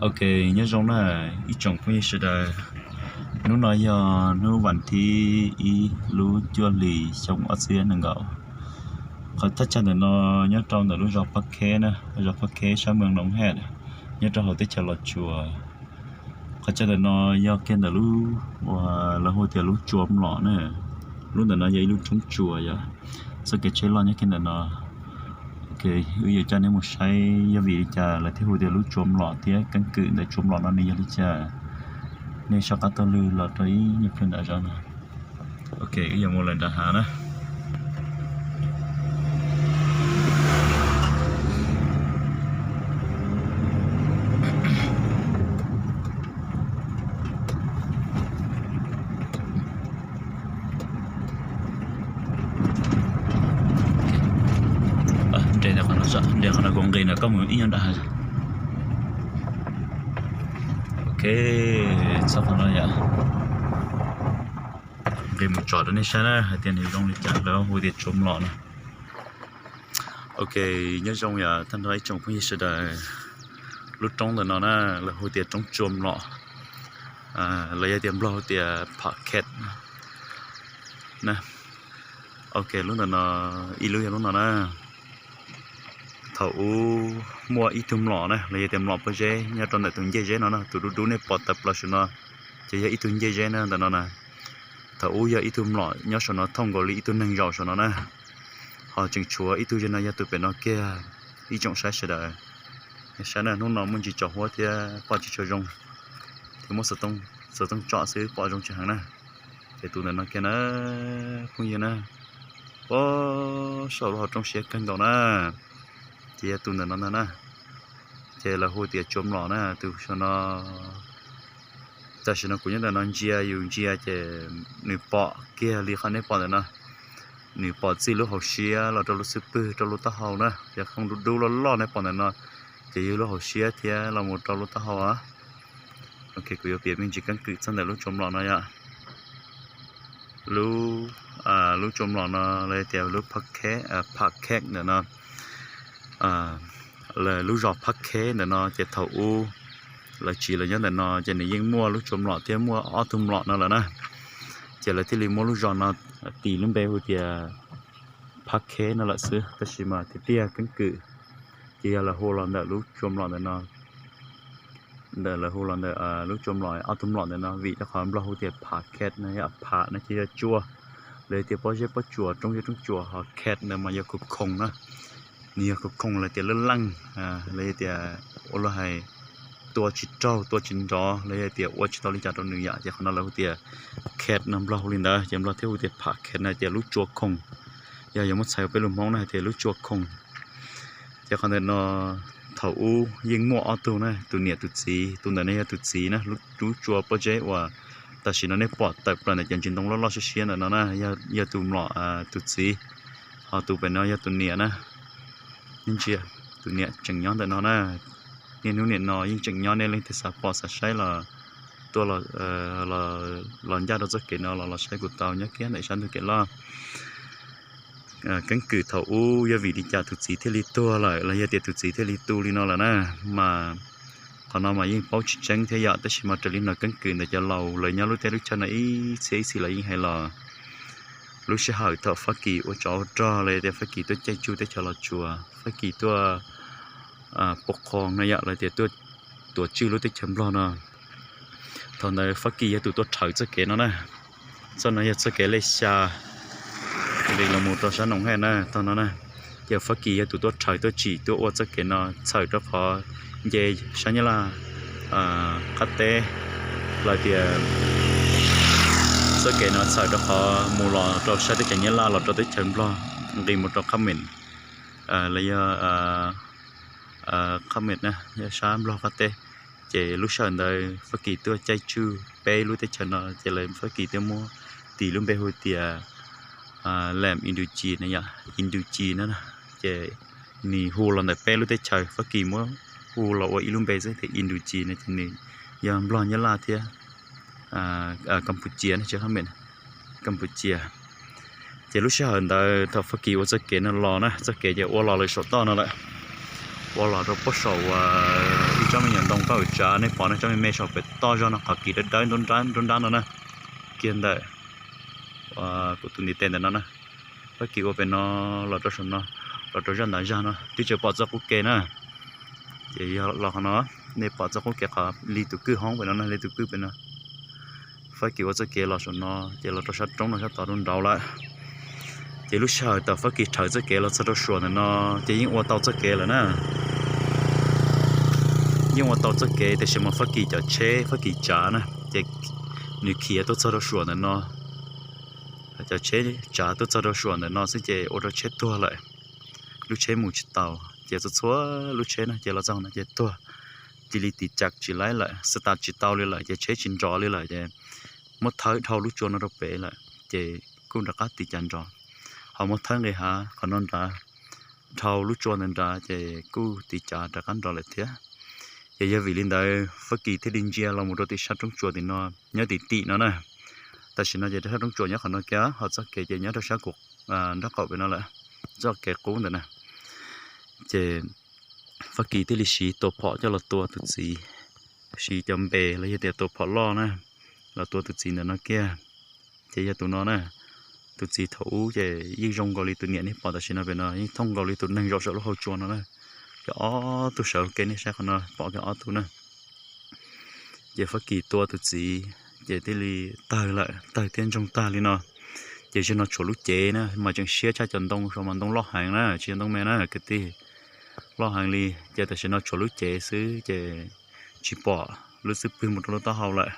Ok, nyob zoo na ib tsoom phooj ywg sawv daws. Hnub no yog hnub vas thib ib lub cuaj hlis xyoo ob txhiab nees nkaum. Qhov thaj chaw ntawm no nyob rau ntawm lub zos Pab Kheb na, zos Pab Kheb sab Moos Noov Hej, nyob rau hauv teb chaws Los Tsuas. Qhov chaw ntawm no yog kiag ntawm lub uas lawv hu tias lub Tsua Mlom na. Lub ntawm no yog ib lub roob tsua yom. Txoj kev tsheb loj nyob kiag ntawm no. Ok, wb yuav coj nej mus saib yog vim li cas lawv thiaj hu tias lub Tsua Mlom thiab keeb kwm ntawm Tsua Mlom no nws yog li cas. Nej soj qab taug lw los rau ib nyuag pliag nram zos no. Ok, wb yuav mus lawm nram hav na. Nres qhov no, nres qhov no kuv nqis na, koj mus ib nyuag nram hav. Ok, txog qhov no yom. Nqis mus tsom rau nej saib na hais tias nws zoo li cas lawv hu tias Tsua Mlom no. Ok, nyob zoo yom tag nrho ib tsoom phooj ywg sawv daws. Lub roob ntawm no na lawv hu tias roob Tsua Mlom, los yog tias Nplog hu tias Pha Khet na. Ok, lub ntawm no, ib lub yog lub no na. Thaum ub muaj ib tug mlom na los yog tias mlom pob zeb nyob rau ntawm tus ncej zeb no na, tus dub dub nej pom tawm plaws saum no, ces yog ib tug ncej zeb na ntawm no na. Thaum ub yog ib tug mlom nyob saum no thooj nkaus li ib tug neeg zaum saum no na. Ho tseem tshuav ib tug zej no yog tus pem no kiag. Ib tsoom saib sawv daws, saib na, hnub no muaj ntsis tsaus huab thiab pom tsis tshua zoo, thiab muab xov tooj tsom xwb pom zoo tsis heev na. Ces tus ntawm no kiag na, phooj ywg na, puag saum lub hauv roob siab kawg nkaus na, ces yog tus ntawm no ntag na. Ces lawv hu tias Tsua Mlom na, tus saum no. Tam sim no kuv nyob ntawm no ntsia, yus ntsia ces nws pom kiag li qhov nej pom ntawm no. Nws pom txij lub hauv siab los rau lub xub pwg rau lub taub hau na, cov khoo dub dub loj loj nej pom ntawm no, ces yog lub hauv siab thiab los mus rau lub taub hau. Ok, kuv yuav piav me ntsis keeb kwm txog ntawm lub Tsua Mlom no yom. Lub, lub Tsua Mlom no los tias lub Pha Khet ntawm no, lub zos Pha Khet ntawm no ces thaum ub lawv tsiv los nyob ntawm no ces nws yeej muaj lub Tsua Mlom thiab muaj ob tug mlom no lawm na. Ces lawv thiaj li muab lub zos no tis lub npe hu tias Pha Khet no lawm xwb, tab sis mas tiag tiag keeb kwm ces yog lawv hu los ntawm lub Tsua Mlom ntawm no. Ntawm lawv hu los ntawm lub Tsua Mlom ob tug mlom ntawm no, vim rau qhov Nplog hu tias Pha Khet no, yog Pha no ces yog tsua, los yog tias pob zeb pob tsuas, roob zeb roob tsuas, ho Khet ntawd mas yog khoom khoom na. Nws yog khoom khoom los tias laj leej, los yog tias ua luag hais tua tsis raug tua tsis nrov los yog tias ua tsis tau li cas rau nws yom, ces qhov no lawv hu tias Khet no, Nplog hu li ntawd ces Nplog thiaj hu tias Pha Khet no tias lub tsua khoom. Yog yuav muab txhais ua peb lus Hmoob no hais tias lub tsua khoom. Ces qhov ntawm no thaum ub yeej muaj ob tug na, tus niam tus txiv, tus ntawm no yog tus txiv na, lub tsua pob zeb uas tam sim no nej pom tawm plaws ntawm cov ntsis ntoo loj loj siab siab ntawm no na, yog tus mlom tus txiv, ho tus pem no yog tus niam na. Ntsia, tus niam tseem nyob ntawm no na. Niaj hnub nim no yeej tseem nyob, nej leej twg xav pom xav saib los tuaj los ncaj rau txoj kev no los los saib kuv tau nyob kiag ntawm sab ntug kev loj. Keeb kwm thaum ub yog vim li cas tus txiv thiaj li tuag lawm los yog tias tus txiv thiaj li tu li no lawm na, mas qhov no mas yeej paub tsis tseeb thiab yom, tab sis mas raws li hnov keeb kwm ntawm cov laus lawv nyob lub teb lub chaw no ib txhia ib txhis los yeej hais los lub sij hawm thaum Fab Kis ua tsov ua rog los yog tias Fab Kis tuaj caij tsuj teb chaws Los Tsuas, Fab Kis tuaj pub qhoo no yom, los tias tuaj tuav tswj lub teb chaws Nplog no, thaum ntawd Fab Kis yog tus tuaj rhawv txoj kev no na. Txoj no yog txoj kev lej xya, vim los mus rau sab Noov Hej na, tog no na. Ces Fab Kis yog tus tuaj rhawv tuaj tsim tuaj ua txoj kev no txhawm rau qhov nce sab Nyab Laj qab teb, los tias txoj kev no txhawm rau qhov mus los rau sab teb chaws Nyab Laj los rau teb chaws Nplog, nqis mus rau Qhab Mem, los yog Qhab Mem na, yog sab Nplog qab teb. Ces lub sij hawm ntawd Fab Kis tuaj caij tsuj peb lub teb chaws no, ces lawv Fab Kis tuaj muab tis lub npe hu tias Lam Indukis na yom, Indukis na. Ces nws hu los ntawm peb lub teb chaws, Fab Kis muab hu los ua ib lub npe xwb tias Indukis no, ces nws yog Nplog, Nyab Laj thiab Kampuchia na, tsis Qhab Mem, Kampuchia. Ces lub sij hawm ntawd thaum Fab Kis ua txoj kev no los na, txoj kev ces ua los lawm saum toj no lawm. Ua los rau pob saum uas ib tsob me nyuam ntoo koj ua tsav nej pom no, tsob me me saum pem toj zog no, qhov kis dawb dawb nruab nrab no na, kiag ntawm kuv tus ntiv tes ntawm no na. Fab kis ua pem no los rau saum no, los rau zaj ntav zag no twb tseem pom txoj qub kev na. Ces yog los qhov no, nej pom txoj qub kev qhov li tus kwj hoob pem no na, li tus kwj pem no. Fab kis ua txoj kev los saum no ces los rau sab roob no sab tod rau nraud lawm. Ces lub sij hawm thaum Fab kis rhawv txoj kev los txog rau suam ntawm no ces yeej ua tau txoj kev lawm na. Yeej ua tau txoj kev tiam sis mas Fab kis cov tsheb Fab kis tsav na, ces nws khiav tuaj txog rau suam ntawm no, cov tsheb tsav tuaj txog rau suam ntawm no xwb ces ua rau tsheb tuag lawm. Lub tsheb mus tsis tau, ces txhua txhua lub tsheb no ces los txog no ces tuag, cia li tiv cam tsis laib lawm, xav tas tsis tau li lawm ces tsheb tsis nrov li lawm ces muab thawb dhau lub tsua no rau pem lawm ces kuj rov qab tiv cam nrov. Ho muab thawb nqis hav qhov no nrad, dhau lub tsua ntawd nrad ces kuj tiv cam rov qab nrov lawm thiab. Ces yog vim li ntawd Fab kis thiaj li ntsia los mus rau tim sab roob tsuas tim no, nyob tim tim no na. Tam sim no ces rau sab roob tsuas nyob qhov no kiag, ho txoj kev ces nyob rau sab kuv nraub qaum pem no lawm, txoj kev qub ntawm na. Ces Fab kis thiaj li siv tua phom coj los tua tus txiv, siv cov npe los yog tias tua phom loj na, los tua tus txiv ntawm no kiag. Ces yog tus no na, tus txiv thaum ub ces yeej zoo nkaus li tus niam nej pom tam sim no pem no, yeej thooj nkaus li tus neeg zaum saum lub hau tsua no na. Ces ob tug sawv kev nej saib qhov no pom kiag ob tug na. Ces Fab kis tua tus txiv ces thiaj li tawg lawm, tawg thiab ntsoog tag li no. Ces zaum no tshuav lub cev na, mas tseem siab tshaj cov ntoo, mas ntoo loj heev na, tsis yog ntoo me na kwv tij, loj heev li. Ces tam sim no tshuav lub cev xwb ces tsis pom lub xub pwg mus rau lub taub hau lawm.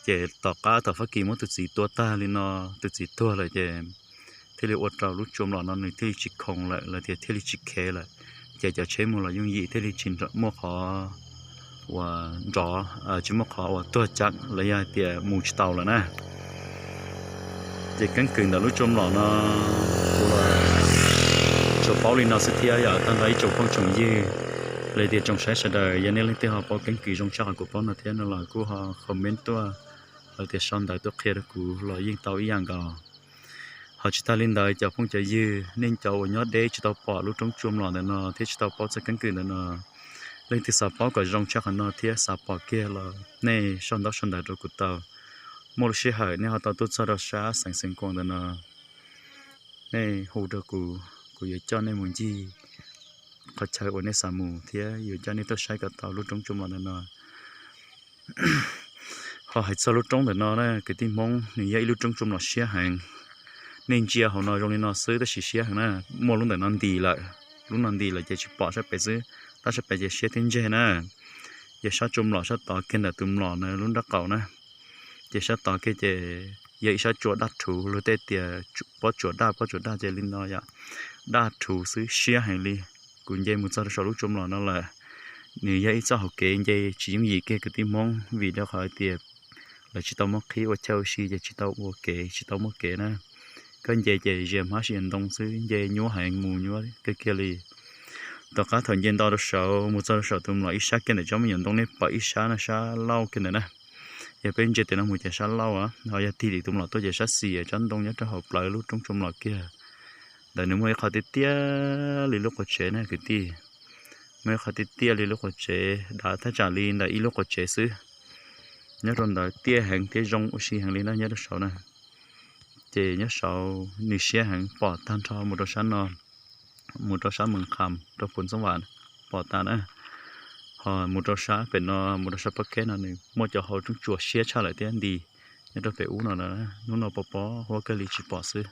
Ces tom qab thaum Fab kis muab tus txiv tua tag li no, tus txiv tuag lawm ces thiaj li ua rau lub tsua mlom no nws thiaj li tsis khoom lawm los tias thiaj li tsis khev lawm. Ces cov tsheb mus los yooj yim thiaj li tsis muaj qhov uas nrov, tsis muaj qhov uas tuag ceev los yog hais tias mus tsis tau lawm na. Ces keeb kwm ntawm lub tsua mlom no kuv los tsuas paub li no xwb thiab yom. Tag nrho ib tsoom phooj tsoom ywg los tias tsoom saib sawv daws, yog nej leej twg ho paub keeb kwm zoo tshaj qhov kuv paub no thiab no los kuj ho comment tuaj los tias sau ntawv tuaj qhia rau kuv los yeej tau ib yam nkaus. Ho tsis tag li ntawd cov phooj cov ywg, nej cov uas nyob deb tsis tau pom lub roob tsua mlom ntawm no thiab tsis tau paub txog keeb kwm ntawm no, leej twg xav paub kom zoo tshaj qhov no thiab xav pom kiag los nej sau ntaub sau ntawv rau kuv tau. Muaj lub sij hawm nej ho tau tuaj txog rau sab xeev Xeev Khuam ntawm no, nej hu rau kuv, kuv yuav coj nej mus ncig qhov chaw uas nej xav mus thiab yuav coj nej tuaj saib kom tau lub roob tsua mlom ntawm no. Ho hais txog lub roob ntawm no na kwv tij Hmoob, nws yog ib lub roob tsua mlom siab heev. Nej ntsia hauv no zoo li no xwb tab sis siab heev na. Muaj lub ntawm no ntis lawm, lub no ntis lawm ces tsis pom sab pem xwb, tab sab pem ces siab thiab ntseg na. Yog sab tsua mlom sab tod kiag ntawm tus mlom na lub nraub qaum na, ces sab tod kiag ces yog ib sab tsua daj rhuv, luag tej tias pob tsuas daj, pob tsuas daj ces li no yom, daj rhuv xwb siab heev li. Kuv nce mus txog rau saum lub tsua mlom no lawm, nws yog ib txoj hauv kev nce tsis yooj yim kiag kwv tij Hmoob vim rau qhov tias lawv tsis tau muab qhib ua chaw ua si ces tsis tau ua kev, tsis tau muaj kev na. Koj nce ces zias hmab zias ntoo xwb, nce nyuaj heev, mus nyuaj kawg kiag li. Tom qab thaum nce nto rau saud mus txog rau saum tus mlom ib sab kiag ntawm tsob me nyuam ntoo nej pom ib sab no, sab laug kiag ntawm na. Yog peb ntsia tes no mus ces sab laug, ho yog tig tim tus mlom tuaj ces sab xis, tsob ntoo nyob rau hauv plawv lub roob tsua mlom kiag. Ntawd nws muaj ib qho tiaj tiaj li lub quav tsev na kwv tij, muaj ib qho tiaj tiaj li lub quav tsev, dav thaj tsam li ntawm ib lub quav tsev xwb. Nyob rau ntawd tiaj heev thiab zoo ua si heev li na nyob rau saud na. Ces nyob saud nws siab heev, pom tag nrho mus rau sab no, mus rau sab Mees Kham rau Phuv Ntxoov Vam pom tas na. Ho mus rau sab pem no, mus rau sab Pab Keb no nws muaj cov hauv roob tsua siab tshaj lawm thiab nti nyob rau pem ub no na. Hnub no pos pos huab kawg li tsis pom xwb,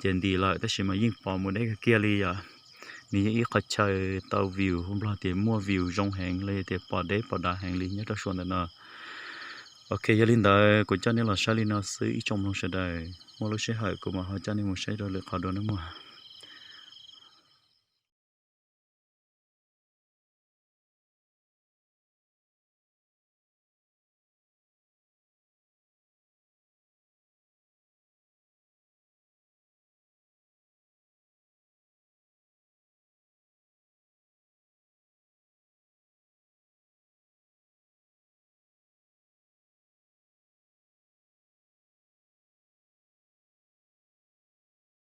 ces nti lawm tab sis mas yeej pom mus deb kawg kiag li yom. Nws yog ib qhov chaw tau view, Nplog tias muaj view zoo heev los yog tias pom deb pom dav heev li nyob rau suam ntawm no. Ok, yog li ntawd kuv coj nej los saib li no xwb ib tsoom mloog sawv daws, muaj lub sij hawm kuv mam ho coj nej mus saib rau lwm qhov dua nawb mog.